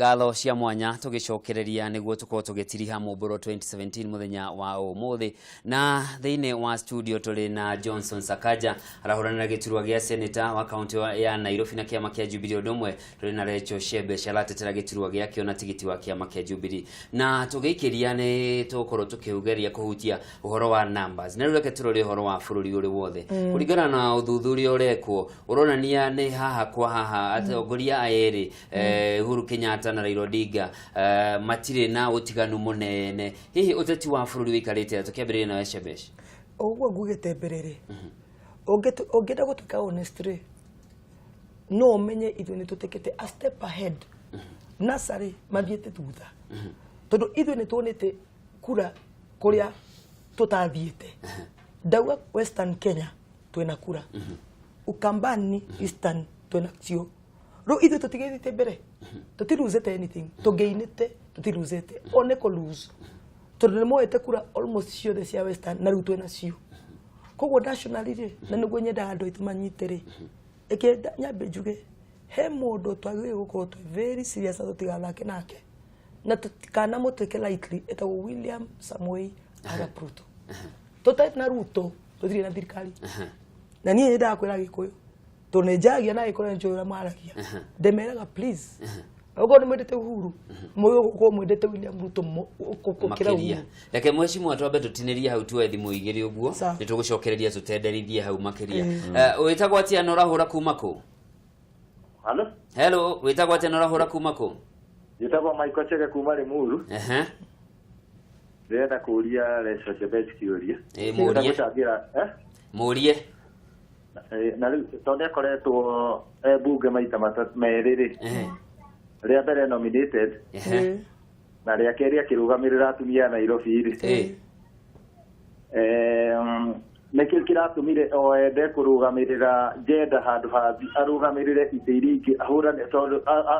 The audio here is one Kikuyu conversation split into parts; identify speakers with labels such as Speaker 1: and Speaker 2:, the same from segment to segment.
Speaker 1: Ngatho cia mwanya tũgĩcokereria nĩguo tũkorwo tũgĩtiriha Mũmbũro 2017 mũthenya wa ũmũthĩ. Na thĩinĩ wa studio tũrĩ na Johnson Sakaja, arahũranĩra gĩturwa gĩa senator wa kaunti ya Nairobi na kĩama kĩa Jubilee. Ũndũ ũmwe tũrĩ na Rachel Shebesh, aratetera gĩturwa gĩakĩo na tigiti wa kĩama kĩa Jubilee. Na tũgĩikĩria nĩ tũgũkorwo tũkĩgeria kũhutia ũhoro wa numbers. Na rĩu reke tũrore ũhoro wa bũrũri ũrĩ wothe. Kũringana na ũthuthuria ũrekwo, ũronania nĩ haha kwa haha atongoria aya erĩ, Uhuru Kenyatta na Raila Odinga, matirĩ na ũtiganu mũnene. Hihi ũteti wa bũrũri ũikarĩte atĩa? Tũkĩambĩrĩria nawe, Shebesh.
Speaker 2: Ũguo ngugĩte mbere rĩ, ũngĩenda gũtuĩka honest rĩ, no ũmenye ithuĩ nĩ tũtekete a step ahead. NASA rĩ, mathiĩte thutha, tondũ ithuĩ nĩ tuonete kura kũrĩa tũtathiĩte. Ndauga Western Kenya twĩna kura, Ukambani, Eastern twĩna cio. Rĩu ithuĩ tũtigĩthiĩte mbere, tũtiruzĩte anything, tũngĩinĩte tũtiruzĩte o nĩ kũ lose, tondũ nĩ moete kura almost ciothe cia Western na rĩu twĩna cio. Koguo nationally rĩ, na nĩguo nyendaga andũ aitũ manyite rĩ, ĩkĩ nyambe njuge he mũndũ twagĩrĩire gũkorwo twĩ very serious na tũtigathake nake na tũtikanamũtwĩke lightly, etagwo William Samoei Arap Ruto. Tũtarĩ na Ruto tũtirĩ na thirikari. Na niĩ nyendaga kwĩra Gĩkũyũ, tondũ nĩ njaragia na Gĩkũyũ na nĩnjũĩ ũrĩa maragia, ndĩmeraga, please, okorwo nĩ mwendete Uhuru, mũgũkorwo mwendete William Ruto gũkĩra
Speaker 1: makĩria.
Speaker 2: Uhuru.
Speaker 1: Reke mheshimiwa twambe tũtinĩrie hau, tuoe thimũ igĩrĩ ũguo.
Speaker 2: Sawa.
Speaker 1: Nĩ tũgũcokereria tũtenderithie hau makĩria. Wĩtagwo atĩa na ũrahũra kuma kũ?
Speaker 3: Halo?
Speaker 1: Hello, wĩtagwo atĩa na ũrahũra kuma kũ?
Speaker 3: Njĩtagwo Michael Chege kuma Limuru. Ndĩrenda kũũria Rachel Chebet kĩũria.
Speaker 1: Ĩ,
Speaker 3: Ndĩrenda
Speaker 1: mũũrie.
Speaker 3: gũcangĩra, eh?
Speaker 1: Mũũrie.
Speaker 3: Na rĩu tondũ nĩ akoretwo e mbunge maita matatũ merĩ rĩ. Rĩa mbere nominated na rĩa kerĩ akĩrũgamĩrĩra atumia a Nairobi rĩ. Nĩkĩ kĩratũmire o ende kũrũgamĩrĩra gender handũ ha arũgamĩrĩre itĩ iria ingĩ, ahũrane, tondũ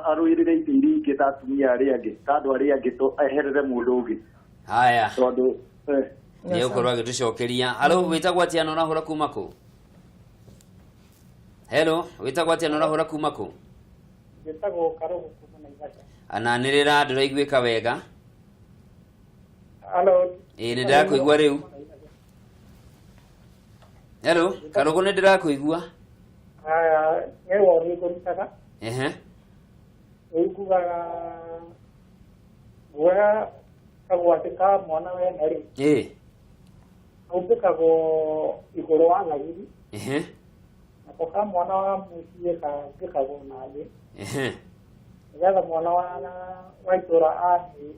Speaker 3: arũĩrĩre itĩ iria ingĩ ta atumia arĩa angĩ, ta andũ arĩa angĩ, to eherere mũndũ ũngĩ?
Speaker 1: Haya.
Speaker 3: Tondũ
Speaker 1: nĩ ũkorwo agĩtũcokeria. Halo, wĩtagwo atĩa na ũrahũra kuma kũ? Hello, wĩtagwo atĩa na ũrahũra kuma kũ?
Speaker 4: Njĩtagwo Karũgũ kuma Naivasha.
Speaker 1: Ananĩrĩra, ndũraiguĩka wega.
Speaker 4: Halo.
Speaker 1: Ĩĩ, nĩ ndĩrakũigua rĩu. Hello, Karũgũ, nĩ ndĩrakũigua.
Speaker 4: Haya, nĩ woni ngũrutaga. Rĩu ngugaga kagwatĩ ka mwana wene rĩ, kaumbĩkagwo igũrũ wa thagiri, nako ka mwana wa mũciĩ kambĩkagwo na thĩ, nĩgetha mwana wa itũra athiĩ,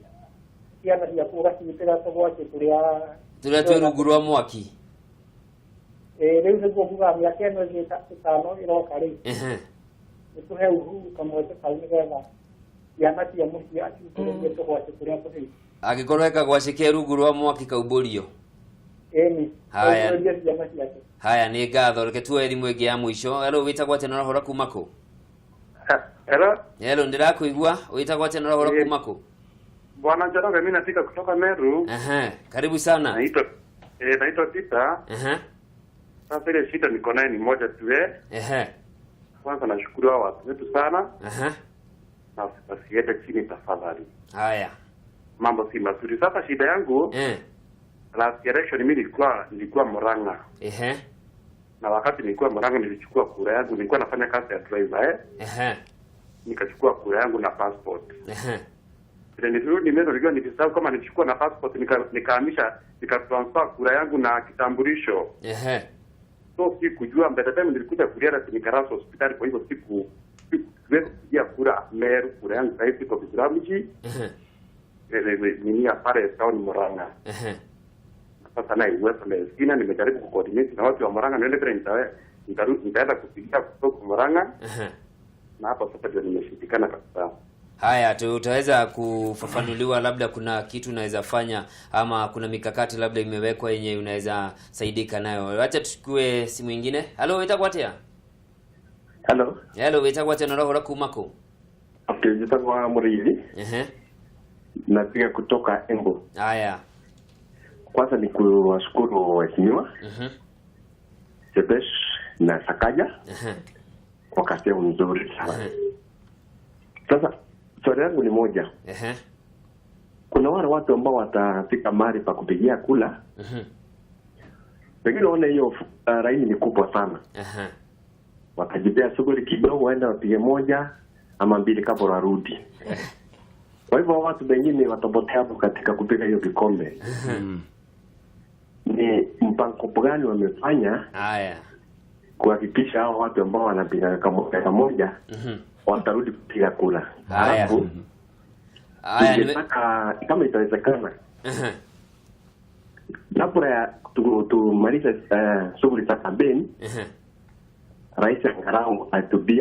Speaker 4: ciana ciaku ũgaciĩtĩra tũgwatĩ tũrĩa
Speaker 1: tũrĩa twĩ rungu rwa mwaki.
Speaker 4: Ĩĩ, rĩu nĩguo ngugaga mĩaka ĩno ĩngĩ 5 ĩroka rĩ, nĩ tũhe Uhuru kamweke kau nĩgetha ciana cia mũciĩ aciumbũrĩrie tũgwatĩ tũrĩa tũhĩu.
Speaker 1: Angĩkorwo he kagwacĩ ke rungu rwa mwaki kaumbũrio.
Speaker 4: Ĩni.
Speaker 1: Haya.
Speaker 4: Kaumbũrĩrie ciana ciake.
Speaker 1: Haya, nĩ ngatho. Reke tuoe thimũ ĩngĩ ya mũico. Hello, wĩtagwo atĩa na ũrahũra kuma kũ?
Speaker 5: Hello.
Speaker 1: Hello, ndĩrakũigua. Wĩtagwo atĩa na ũrahũra kuma kũ?
Speaker 5: Bwana Njoroge, mimi nafika kutoka Meru.
Speaker 1: Karibu sana.
Speaker 5: Naitwa Peter. Sasa ile shida niko naye ni moja tu. Kwanza nashukuru hao watu wetu sana. Na wasiende chini tafadhali.
Speaker 1: Haya.
Speaker 5: Mambo si mazuri. Sasa shida yangu, last election mimi nilikuwa Murang'a. Na wakati nilikuwa Murang'a nilichukua kura yangu, nilikuwa nafanya kazi ya driver. Nikachukua kura yangu na passport. Vile nilirudi Meru nilikuwa nilisahau kama nilichukua na passport, nikahamisha, nikatransfer kura yangu na kitambulisho. So sikujua, mbele time nilikuja kulia nikarasa hospitali, kwa hivyo siwezi kupigia kura Meru. Kura yangu sasa iko Kisuramji. Nini ya pale town Murang'a. Sasa na uwezo na sina, nimejaribu kucoordinate na watu wa Murang'a niende vile nitaenda kupigia kutoka Murang'a. Na hapo sasa ndio nimeshindikana kabisa.
Speaker 1: Haya, tutaweza kufafanuliwa, labda kuna kitu unaweza fanya ama kuna mikakati labda imewekwa yenye unaweza saidika nayo. Acha tuchukue simu nyingine. Hello, wĩtagwo atĩa?
Speaker 6: Hello.
Speaker 1: Hello, wĩtagwo atĩa na ũrahũra kuma kũ?
Speaker 6: Okay, njĩtagwo Mũrĩithi. Napiga kutoka Embu.
Speaker 1: Haya.
Speaker 6: Kwanza ni kuwashukuru waheshimiwa Shebesh na Sakaja kwa kazi yao nzuri sana. Sasa swali Swali yangu ni moja. Kuna wale watu ambao watafika mahali pa kupigia kula. Pengine waone hiyo laini ni kubwa sana. Watajipea shughuli kidogo, waenda wapige moja ama mbili kabla warudi. Kwa hivyo watu wengine watapotea hapo katika kupiga hiyo kikombe. Ni mpango gani wamefanya
Speaker 1: Haya.
Speaker 6: kuhakikisha hao watu ambao wanapiga kama moja watarudi kupiga kura?
Speaker 1: Haya.
Speaker 6: Alafu
Speaker 1: Haya,
Speaker 6: ningetaka kama itawezekana kabla ya tumalize shughuli za kampeni, rais angalau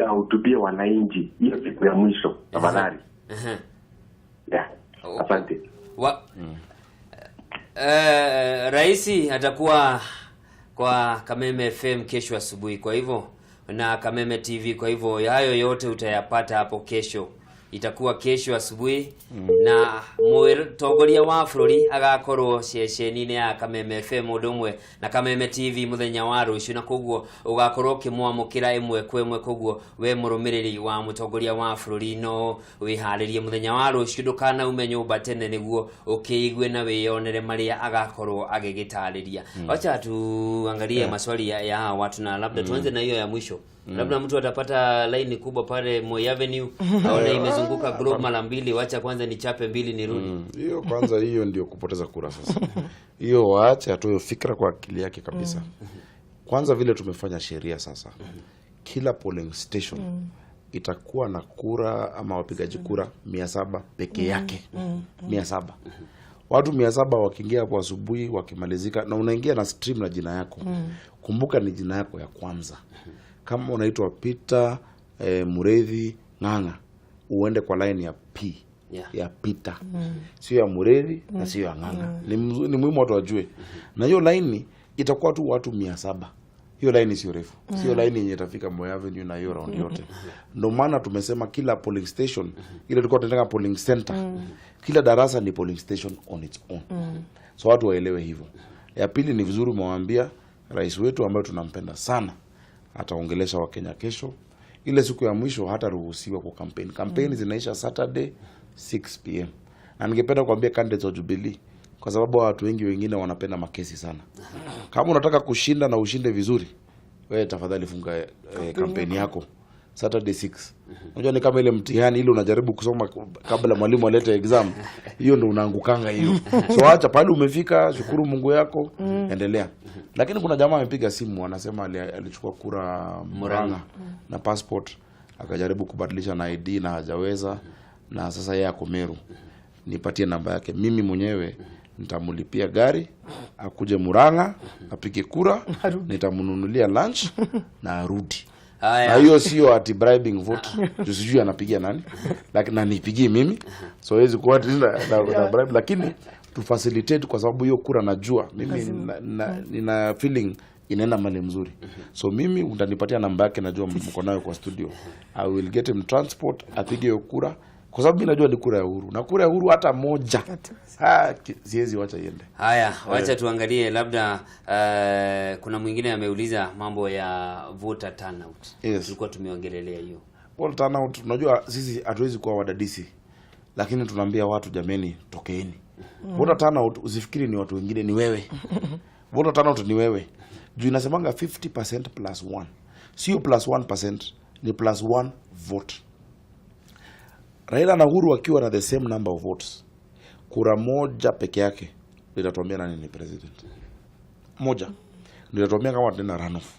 Speaker 6: ahutubie wananchi hiyo siku ya mwisho tafadhali. Yeah. Asante.
Speaker 1: Rais atakuwa kwa Kameme FM kesho asubuhi, kwa hivyo na Kameme TV, kwa hivyo hayo yote utayapata hapo kesho. Itakuwa kesho asubuhi na mũtongoria wa bũrũri agakorwo ceceni-inĩ ya Kameme FM ũndũ ũmwe na Kameme TV mũthenya wa rũciũ, na koguo ũgakorwo ũkĩmwamũkĩra ĩmwe kwa ĩmwe. Koguo we mũrũmĩrĩri wa mũtongoria wa bũrũri no wĩharĩrie mũthenya wa rũciũ, ndũkanaume nyũmba tene nĩguo ũkĩigue na wĩyonere marĩa agakorwo agĩgĩtarĩria. Wacha tuangalie maswali ya hawa watu na labda tuanze na hiyo ya mwisho. Labda mtu atapata laini kubwa pale Moi Avenue, aone imezunguka globe mara mbili, wacha kwanza nichape mbili nirudi.
Speaker 7: Hiyo kwanza, hiyo ndio kupoteza kura sasa. Hiyo waache atoe fikra kwa akili yake kabisa. Kwanza vile tumefanya sheria sasa, kila polling station itakuwa na kura ama wapigaji kura 700 peke yake. 700. Watu 700 wakiingia hapo asubuhi wakimalizika, na unaingia na stream na jina yako. Kumbuka ni jina yako ya kwanza. Kama unaitwa Peter Mureithi Ng'ang'a, uende kwa line ya P. Ya Peter. Sio ya Mureithi na sio ya Ng'ang'a. Ni muhimu watu wajue. Na hiyo line itakuwa tu watu 700. Hiyo line sio refu. Sio line yenye itafika Moi Avenue na hiyo round yote. Ndio maana tumesema kila polling station, ile tulikuwa tunataka polling center. Kila darasa ni polling station on its own. So watu waelewe hivyo. Ya pili ni vizuri umewaambia rais wetu ambaye tunampenda sana ataongelesha Wakenya kesho. Ile siku ya mwisho hataruhusiwa kwa campaign. Campaign zinaisha Saturday 6 p.m. Na ningependa kuambia candidates wa Jubilee, kwa sababu watu wengi wengine wanapenda makesi sana. Kama unataka kushinda na ushinde vizuri, wewe tafadhali funga campaign yako Saturday 6. Unajua ni kama ile mtihani ile unajaribu kusoma kabla mwalimu alete exam. Hiyo ndio unaangukanga hiyo. So acha pale umefika, shukuru Mungu yako, endelea. Lakini kuna jamaa amepiga simu anasema alichukua kura Murang'a na passport, akajaribu kubadilisha na ID na hajaweza, na sasa yeye ako Meru. Nipatie namba yake, mimi mwenyewe nitamlipia gari akuje Murang'a apige kura, nitamnunulia lunch na arudi.
Speaker 1: Haya.
Speaker 7: Na hiyo sio ati bribing vote. Juu sijui anapigia nani. Lakini na nipigie mimi. So haiwezi kuwa ati na bribe, lakini tu facilitate kwa sababu hiyo kura najua mimi nina feeling inaenda mali mzuri. So mimi utanipatia namba yake, najua mko nayo kwa studio. I will get him transport apige hiyo kura, kwa sababu mimi najua ni kura ya Uhuru. Na kura ya Uhuru hata moja siwezi wacha iende.
Speaker 1: Haya, wacha tuangalie labda kuna mwingine ameuliza mambo ya voter turnout. Tulikuwa tumeongelelea hiyo.
Speaker 7: Voter turnout, unajua sisi hatuwezi kuwa wadadisi, lakini tunaambia watu jameni, tokeeni. Voter turnout usifikiri ni watu wengine, ni wewe. Voter turnout ni wewe. Juu inasemanga 50% plus 1. Sio plus 1%, ni plus 1 vote. Raila na Uhuru wakiwa na the same number of votes, kura moja peke yake litatuambia nani ni president. Moja litatuambia kama tunaenda runoff.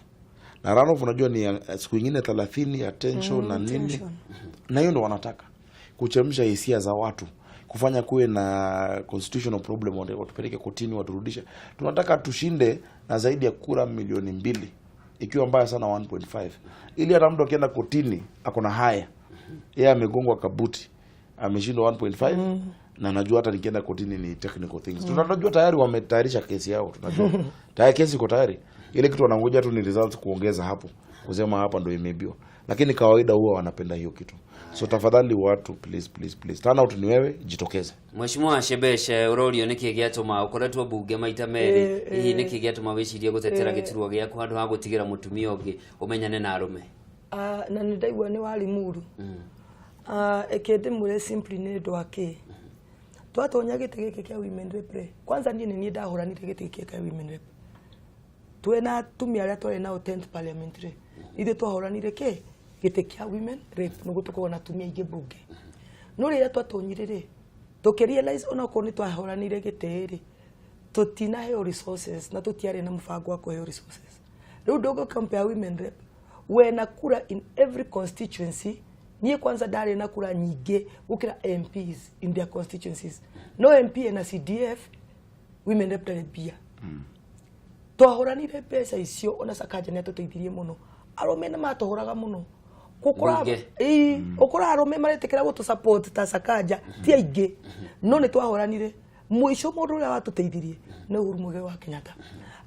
Speaker 7: Na runoff unajua ni siku nyingine 30 ya tension na nini.
Speaker 2: Tension.
Speaker 7: Na hiyo ndio wanataka kuchemsha hisia za watu, kufanya kuwe na constitutional problem, watupeleke kotini, waturudishe. Tunataka tushinde na zaidi ya kura milioni 2, ikiwa mbaya sana 1.5, ili hata mtu akienda kotini ako na haya, yeye amegongwa kabuti, ameshindwa 1.5, na najua hata nikienda kotini ni technical things. Tunajua tayari wametayarisha kesi yao, tunajua tayari kesi iko tayari. Ile kitu wanangoja tu ni results kuongeza hapo, kusema hapa ndio imeibiwa. Lakini kawaida huwa wanapenda hiyo kitu. So tafadhali watu, please, please, please, turnout ni wewe, jitokeze.
Speaker 1: Mheshimiwa Shebesh, urorio niki giatuma ukoretwo bunge maita meri, hihi niki giatuma wicirie gutetera giturwa giaku handu ha gutigira mutumia ungi umenyane na arume?
Speaker 2: Na nĩ ndaigua nĩ wa Limuru. Eke ndĩmwĩre simply nĩ ũndũ wa kĩ twatonya gĩtĩ gĩkĩ kĩa women rep rĩ, kwanza niĩ nĩ niĩ ndahũranire gĩtĩ gĩkĩ kĩa women rep twĩna atumia arĩa twarĩ nao 10th parliament rĩ, ithuĩ twahũranire kĩ gĩtĩ kĩa women rep nĩguo tũkorwo na atumia aingĩ mbunge. No rĩrĩa twatonyire rĩ, tũkĩrealize onakorwo nĩ twahũranire gĩtĩ rĩ, tũtinaheo resources na tũtiarĩ na mũbango wa kũheo resources. Rĩu ndũngĩ compare women rep wena kura in every constituency. Niĩ kwanza ndarĩ na kura nyingĩ gũkĩra MPs in their constituencies. No MP na CDF, women rep ndarĩ mbia. Twahũranire mbeca icio, ona Sakaja nĩ atũteithirie mũno. Arũme nĩ matũhũraga mũno. Gũkora
Speaker 1: Mbunge.
Speaker 2: Ĩĩ, ũkora arũme maretĩkĩra gũtũ support ta Sakaja ti aingĩ, no nĩ twahũranire. Mũico mũndũ ũrĩa watũteithirie nĩ Uhuru Muigai wa Kenyatta,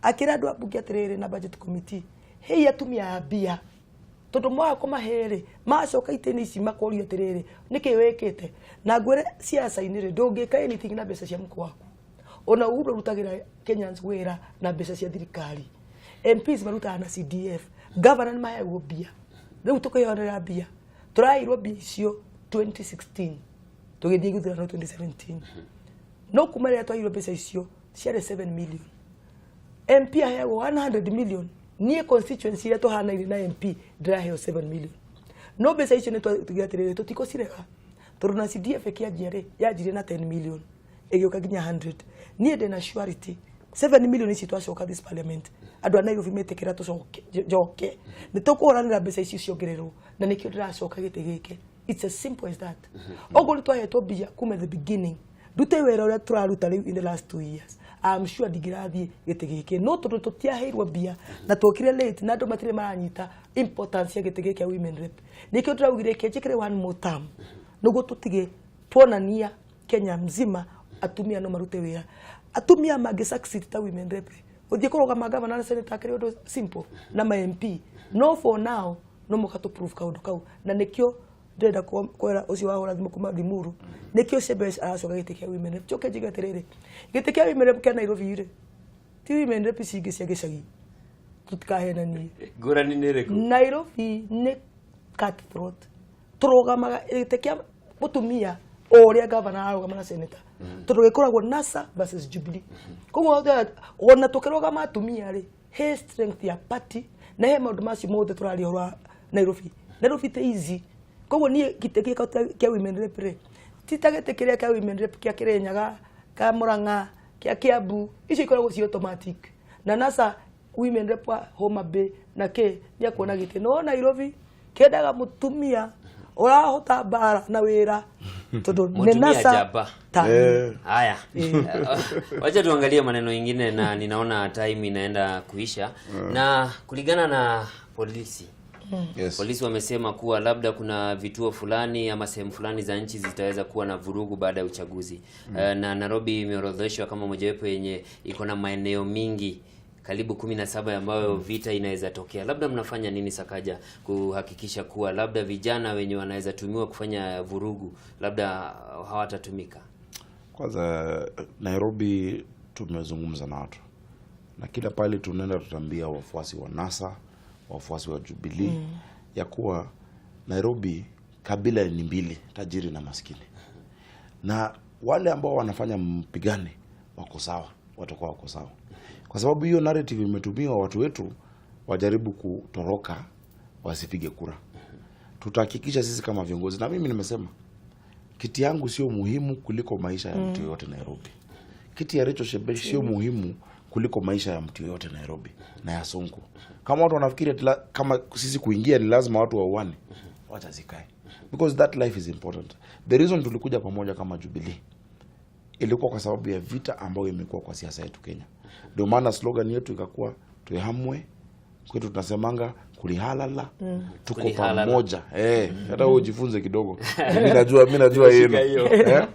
Speaker 2: akĩra andũ a mbunge atĩrĩrĩ na budget committee, hei atumia a mbia, tondũ mwaga kũmahe rĩ, macoka itĩ-inĩ ici makorio atĩrĩrĩ, nĩkĩ wĩkĩte? Na ngwĩre ciaca-inĩ rĩ, ndũngĩka anything na mbeca cia mũko waku. Ona Uhuru arutagĩra Kenyans wĩra na mbeca cia thirikari, MPs marutaga na CDF, governor nĩ maheagwo mbia. Rĩu tũkĩonera mbia, tũraheirwo mbia icio 2016, tũgĩthiĩ gĩthurano 2017. No kuma rĩrĩa twaheirwo mbeca icio ciarĩ 7 million, MP aheagwo 100 million. Niĩ constituency iria tũhanaine na MP ndĩraheo 7 million. No mbeca icio nĩ twatugire atĩrĩrĩ, tũtikũcirega, tondũ na CDF ĩkĩanjia rĩ, yanjirie na 10 million ĩgĩũka nginya 100. Niĩ ndĩna surety 7 million ici twacoka this parliament, andũ a Nairobi metĩkĩra tũcoke njoke, nĩ tũkũhũranĩra mbeca icio ciongererwo, na nĩkĩo ndĩracoka gĩtĩ gĩkĩ. It's as simple as that. Oguo nĩ twahetwo mbia kuma the beginning ndute wĩra ũrĩa tũraruta rĩu in the last 2 years, I'm sure ndingĩrathiĩ gĩtĩ gĩkĩ. No tondũ tũtiaheirwo mbia na twokire late na andũ matirĩ maranyita importance ya gĩtĩ gĩkĩ kĩa women rep, nĩkĩo ndĩraugire reke njĩkĩre one more term nĩguo tũtige tuonania Kenya mzima atumia no marute wĩra. Atumia mangĩ succeed ta women rep, gũthiĩ kũrũgama governor na senator akĩrĩ ũndũ simple na ma MP. No for now no mũka tũ prove kaũndũ kau, na nĩkĩo ndĩrenda kwĩra ũcio wahũra thimũ kuma Limuru, nĩkĩo Shebesh aracoka gĩtĩ kĩa women rep. Njoke njuge atĩrĩrĩ, gĩtĩ kĩa women rep kĩa Nairobi rĩ, ti women rep ici ingĩ cia gĩcagi, tũtikahenanie.
Speaker 1: Ngũrani nĩ ĩrĩkũ?
Speaker 2: Nairobi nĩ cutthroat. Tũrũgamaga gĩtĩ kĩa mũtumia o ũrĩa gavana ararũgama na senator, tondũ gĩkoragwo NASA versus Jubilee. Koguo ona tũkĩrũgama atumia rĩ, he strength ya party na he maũndũ macio mothe tũraria ũhoro wa Nairobi. Nairobi ti easy. Koguo niĩ gĩtĩ gĩkĩ kĩa women rep rĩ, ti ta gĩtĩ kĩrĩa kĩa women rep kĩa Kĩrĩnyaga, kĩa Murang'a, kĩa Kiambu, icio ikoragwo ci automatic. Na NASA women rep wa Homa Bay na kĩ nĩ akuona gĩtĩ. No Nairobi kĩendaga mũtumia ũrahota mbara na wĩra, tondũ nĩ
Speaker 1: Mũtumia
Speaker 2: NASA
Speaker 1: njamba.
Speaker 2: ta
Speaker 1: Haya, wacha tuangalie maneno ingine, na ninaona time inaenda kuisha. Na kulingana na polisi, polisi wamesema kuwa labda kuna vituo fulani ama sehemu fulani za nchi zitaweza kuwa na vurugu baada ya uchaguzi. Na Nairobi imeorodheshwa kama mojawapo yenye iko na maeneo mingi karibu 17 ambayo vita inaweza tokea. Labda mnafanya nini, Sakaja, kuhakikisha kuwa labda vijana wenye wanaweza tumiwa kufanya vurugu labda hawatatumika?
Speaker 7: Kwanza Nairobi tumezungumza na watu, na kila pale tunaenda tutaambia wafuasi wa NASA, wafuasi wa Jubilee ya kuwa Nairobi kabila ni mbili, tajiri na maskini, na wale ambao wanafanya mpigane wako sawa, watakuwa wako sawa, kwa sababu hiyo narrative imetumiwa watu wetu wajaribu kutoroka wasipige kura. Tutahakikisha sisi kama viongozi, na mimi nimesema kiti yangu sio muhimu kuliko maisha ya mtu yoyote Nairobi. Kiti ya Rachel Shebesh sio muhimu kuliko maisha ya mtu yoyote Nairobi na ya Sonko. Kama watu wanafikiri ati kama sisi kuingia ni lazima watu wauane, wacha zikae, because that life is important. The reason tulikuja pamoja kama Jubilee ilikuwa kwa sababu ya vita ambayo imekuwa kwa siasa yetu Kenya. Ndio maana slogan yetu ikakuwa tuhamwe kwetu, tunasemanga kulihalala, tuko
Speaker 1: Kulihalala.
Speaker 7: pamoja. Hata wewe ujifunze kidogo. Mimi najua yenu.
Speaker 1: Hiyo.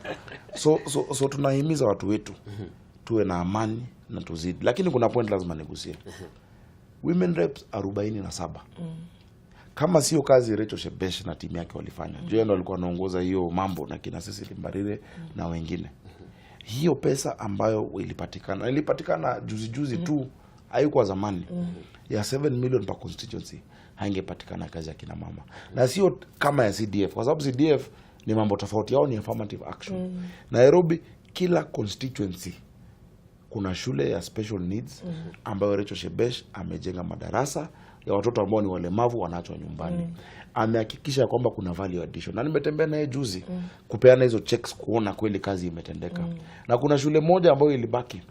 Speaker 7: So tunahimiza watu wetu tuwe na amani na tuzidi, lakini kuna point lazima nigusie. Women reps 47, kama sio kazi Rachel Shebesh na timu yake walifanya, juu yeye ndo alikuwa anaongoza hiyo mambo na kina Cecily Mbarire na wengine, hiyo pesa ambayo ilipatikana ilipatikana juzi juzi tu. Haikuwa zamani. Ya 7 million per constituency haingepatikana kazi ya kina mama. Na sio kama ya CDF, kwa sababu CDF ni mambo tofauti, yao ni affirmative action. Nairobi kila constituency kuna shule ya special needs ambayo Rachel Shebesh amejenga madarasa ya watoto ambao ni walemavu wanaachwa nyumbani. Amehakikisha kwamba kuna value addition, na nimetembea naye juzi kupeana hizo checks kuona kweli kazi imetendeka. Na kuna shule moja ambayo ilibaki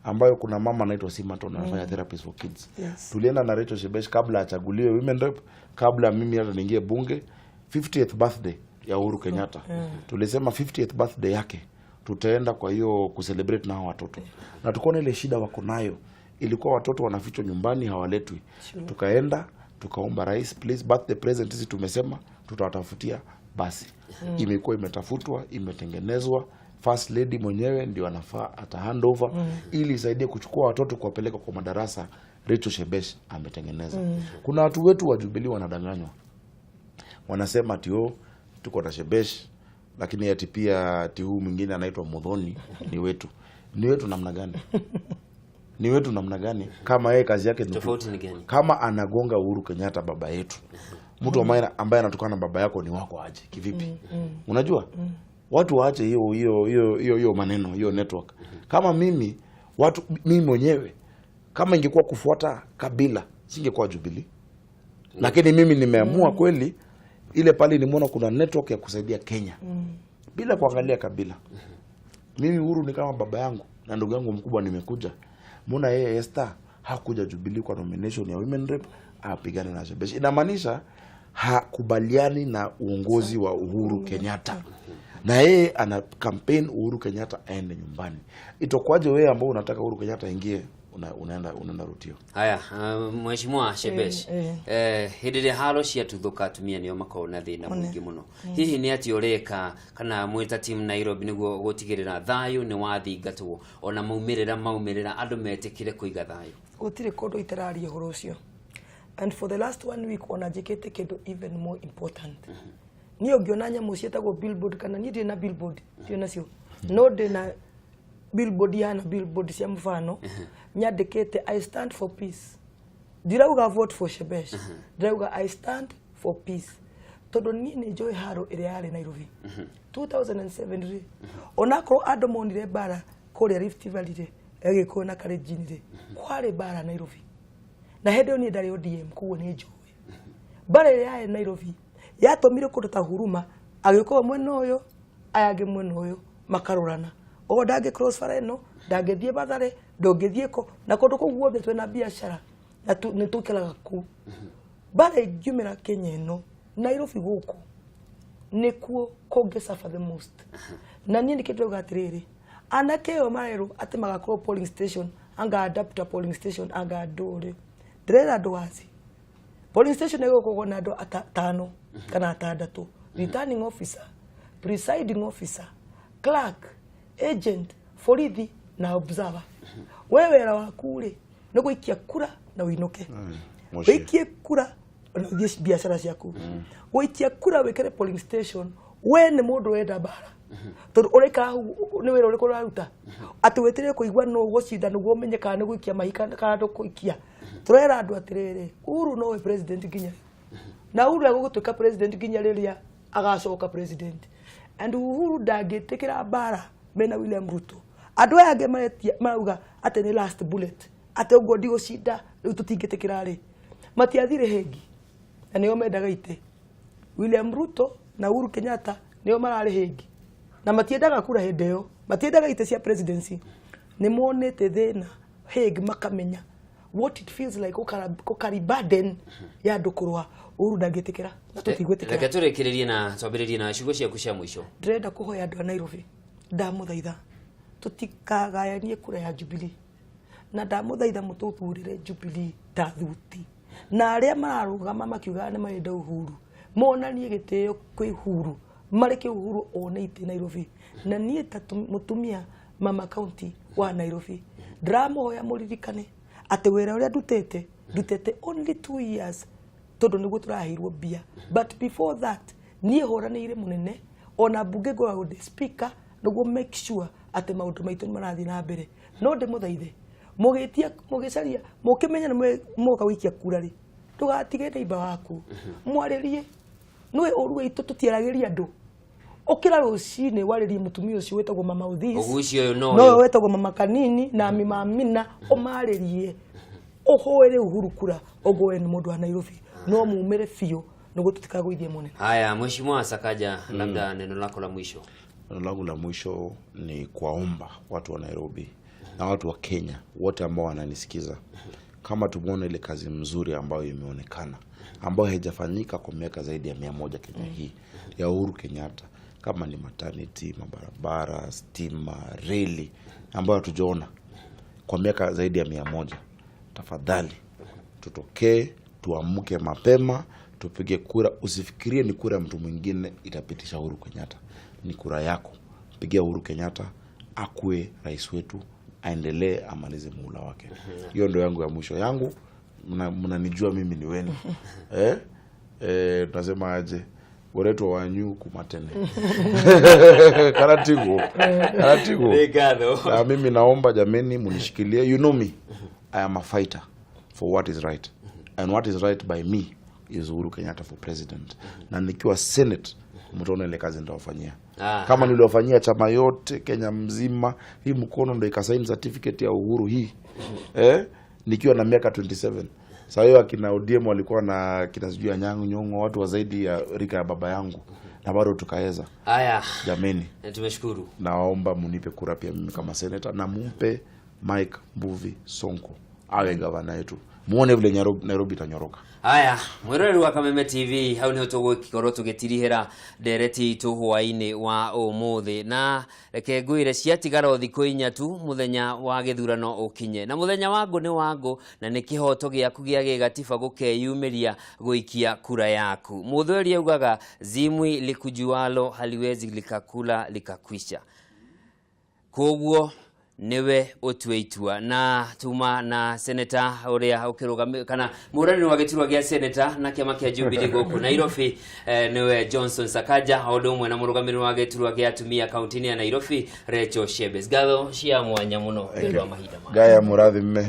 Speaker 7: ambayo kuna mama anaitwa Simaton anafanya therapist for kids. Tulienda na Rachel Shebesh kabla achaguliwe women rep, kabla mimi hata niingie bunge, 50th birthday ya Uhuru Kenyatta. Tulisema 50th birthday yake tutaenda kwa hiyo kucelebrate na hao watoto. Na tukaona ile shida wako nayo, ilikuwa watoto wanafichwa nyumbani hawaletwi. Tukaenda tukaomba rais, please birthday present hizi tumesema tutawatafutia basi. Imekuwa imetafutwa, imetengenezwa. First lady mwenyewe ndio anafaa ata hand over ili isaidie kuchukua watoto kuwapeleka kwa madarasa. Rachel Shebesh ametengeneza. Kuna watu wetu wa Jubilee wanadanganywa, wanasema ati oh, tuko na Shebesh, lakini ati pia ati huu mwingine anaitwa Muthoni ni wetu. Ni wetu namna gani? Ni wetu namna gani? Kama yeye kazi yake ni
Speaker 1: Tofauti ni gani?
Speaker 7: Kama anagonga Uhuru Kenyatta baba yetu, mtu ambaye anatukana baba yako ni wako aje kivipi? Unajua? Watu waache hiyo hiyo hiyo hiyo hiyo maneno, hiyo network. Kama mimi, watu mimi mwenyewe kama ingekuwa kufuata kabila singekuwa Jubilee. Lakini mimi nimeamua kweli ile pale nimeona kuna network ya kusaidia Kenya bila kuangalia kabila. Mimi Uhuru ni kama baba yangu na ndugu yangu mkubwa, nimekuja. Mbona yeye Esther hakuja Jubilee kwa nomination ya women rep apigane na Shebesh? Inamaanisha hakubaliani na uongozi wa Uhuru Kenyatta. Na yeye ana campaign Uhuru Kenyatta aende nyumbani. Itakuwaje wewe ambao unataka Uhuru Kenyatta aingie unaenda rutio?
Speaker 1: Haya, Mheshimiwa Shebesh, hĩndĩ ĩrĩa haro ciatuthũka atumia nĩo makoragwo na thĩna mũingĩ mũno. Hihi nĩ atĩ ũreka kana mwĩta team Nairobi nĩguo gũtigĩrĩra thayũ nĩ wathingatwo ona maumĩrĩra andũ metĩkĩre kũiga thayũ?
Speaker 2: Gũtirĩ kũndũ itararia ũhoro ũcio, and for the last one week ona njĩkĩte kĩndũ even more important. Niĩ ũngĩona nyamũ ciĩtagwo billboard, kana niĩ ndirĩ na billboard, ndirĩ nacio, no ndĩ na billboard ihana billboard cia mũbano nyandĩkĩte "I stand for peace". Ndirauga "vote for Shebesh", ndirauga "I stand for peace", tondũ niĩ nĩ njũĩ haro ĩrĩa yarĩ Nairobi 2007 rĩ, onakorwo andũ monire mbara kũrĩa Rift Valley rĩ, Gĩkũyũ na Kalenjin rĩ, kwarĩ mbara Nairobi, na hĩndĩ ĩyo niĩ ndarĩ ODM, koguo nĩ njũĩ mbara ĩrĩa yarĩ Nairobi yatũmire kũndũ ta Huruma agĩũka mwena ũyũ, aya angĩ mwena ũyũ makarorana, o ndangĩ cross bara ĩno, ndangĩthiĩ Mathare, ndũngĩthiĩ kũ na kũndũ kũu guothe twĩna biacara na nĩ tũikaraga kũu. Mbara ĩngiumĩra Kenya ĩno, Nairobi gũkũ nĩkuo kũngĩ suffer the most. Na niĩ nĩkĩo ndĩrauga atĩrĩrĩ, anake ĩyo marerwo atĩ magakorwo polling station, anga adapter polling station, anga andũ rĩ, ndĩrera andũ wazi, polling station ĩgũkorwo na andũ atano kana atandatũ: returning officer, presiding officer, clerk, agent, borithi na observer. We wĩra waku rĩ nĩ gũikia kura na ũinũke.
Speaker 7: Mũciĩ.
Speaker 2: Wĩikie kura na ũthiĩ biacara ciaku. Gũikia kura wĩkĩre polling station, we nĩ mũndũ wenda mbara, tondũ ũraikara hau nĩ wĩra ũrĩkũ ũraruta atĩ wĩtĩrĩre kũigua nũ gũcinda nĩguo ũmenye kana nĩ gũikia mahiga kana ndũkũikia? Tũrera andũ atĩrĩrĩ, Uhuru nowe president nginya, na Uhuru egũgũtuĩka president nginya rĩrĩa agacoka president, and Uhuru ndangĩtĩkĩra mbara mena William Ruto. Andũ aya angĩ maretia marauga atĩ nĩ last bullet, atĩ ũguo ndigũcinda rĩu tũtingĩtĩkĩra rĩ, matiathire Hague na nĩo mendaga itĩ. William Ruto na Uhuru Kenyatta nĩo mararĩ Hague na matiendaga kura hĩndĩ ĩyo, matiendaga itĩ cia presidency. Nĩ monete thĩna Hague, makamenya what it feels like gũkari burden ya andũ kũrũa. Uhuru ndangĩtĩkĩra na tũtigwĩtĩkĩra.
Speaker 1: Reke tũrĩkĩrĩrie na twambĩrĩrie na ciugo ciaku cia mũico.
Speaker 2: Ndĩrenda kũhoya andũ a Nairobi, ndamũthaitha tũtikagayanie kura ya Jubilee, na ndamũthaitha mũtũthurĩre Jubilee ta thuti, na arĩa mararũgama makiugaga nĩ marenda Uhuru monanie gĩtĩo kwĩ Uhuru, mareke Uhuru one itĩ Nairobi. Na niĩ ta mũtumia mama county wa Nairobi, ndĩramũhoya mũririkane atĩ wĩra ũrĩa ndutĩte, ndutĩte only 2 years tondũ nĩguo tũraheirwo mbia, but before that niĩ hũranĩire mũnene, ona mbunge ngoragwo ndĩ speaker nĩguo make sure atĩ maũndũ maitũ nĩ marathiĩ na mbere. No ndĩmũthaithe Mũgĩtia mũgĩcaria mũkĩmenya nĩ mũgoka gũikia kura rĩ, ndũgatige neighbor waku, mwarĩrie. Nĩwe ũru witũ tũtiaragĩria andũ. Ũkĩra rũcinĩ warĩrie mũtumia ũcio wĩtagwo mama Uthis,
Speaker 1: Ũgucio ũyũ no
Speaker 2: no ũyũ wĩtagwo mama Kanini na mama Amina, ũmarĩrie ũhũĩre Uhuru kura ũguo we nĩ mũndũ wa Nairobi, no mumĩre biũ nĩguo tũtikagũithie mũnene.
Speaker 1: Haya, Mheshimiwa Sakaja, labda neno lako la mwisho.
Speaker 7: Neno langu la mwisho ni kuwaomba watu wa Nairobi na watu wa Kenya wote ambao wananisikiza, kama tumeona ile kazi mzuri ambayo imeonekana ambayo haijafanyika kwa miaka zaidi ya 100 Kenya hii ya Uhuru Kenyatta, kama ni maternity, mabarabara, stima, reli ambayo hatujaona kwa miaka zaidi ya 100, tafadhali tutokee, tuamke mapema, tupige kura. Usifikirie ni kura ya mtu mwingine itapitisha Uhuru Kenyatta, ni kura yako. Pigia Uhuru Kenyatta akuwe rais wetu, aendelee amalize muhula wake. Hiyo ndio yangu ya mwisho yangu. Mnanijua mimi ni wenu. Tunasema aje? Goretwo wanyu kumatene. Karatigo. Karatigo.
Speaker 1: Nĩ.
Speaker 7: Na mimi naomba jameni munishikilie. You know me. I am a fighter for what is right. And what is right by me is Uhuru Kenyatta for president. Na nikiwa Senate mtaona ile kazi nitawafanyia. Kama niliwafanyia chama yote Kenya mzima, hii mkono ndo ikasaini certificate ya Uhuru hii. Nikiwa na miaka 27. Sasa hiyo akina ODM walikuwa na kina sijui ya Nyang'o Nyong'o, watu wa zaidi ya rika ya baba yangu, na bado tukaweza.
Speaker 1: Haya,
Speaker 7: Jameni,
Speaker 1: tumeshukuru.
Speaker 7: Naomba munipe kura pia mimi kama senator, na mumpe Mike Mbuvi Sonko awe gavana yetu. Muone vile Nairobi itanyoroka.
Speaker 1: Haya, mwiroreri wa Kameme TV, hau niho tũgũkorwo tũgĩtirihĩra ndereti itũ hwaĩ-inĩ wa ũmũthĩ, na reke ngwĩre ciatigara o thikũ inya tu mũthenya wa gĩthurano ũkinye, na mũthenya wa ngũ nĩ wa ngũ, na nĩ kĩhoto gĩaku gĩa gĩgatiba gũkeyumĩria gũikia kura yaku. Mũthweri augaga zimwi likujualo haliwezi likakula likakwisha, koguo niwe utue itua. Na tuma na seneta uria ukirugami kana mũhũranĩri wa gĩturwa gĩa seneta na kĩama kĩa Jubilee gũkũ Nairobi, niwe Johnson Sakaja, o ũndũ ũmwe na mũrũgamĩrĩri wa gĩturwa gĩa atumia kaunti-inĩ ya Nairobi Rachel Shebes. Ngatho cia mwanya mũno nĩ ũndũ wa mahinda
Speaker 7: maya. Gaya murathime.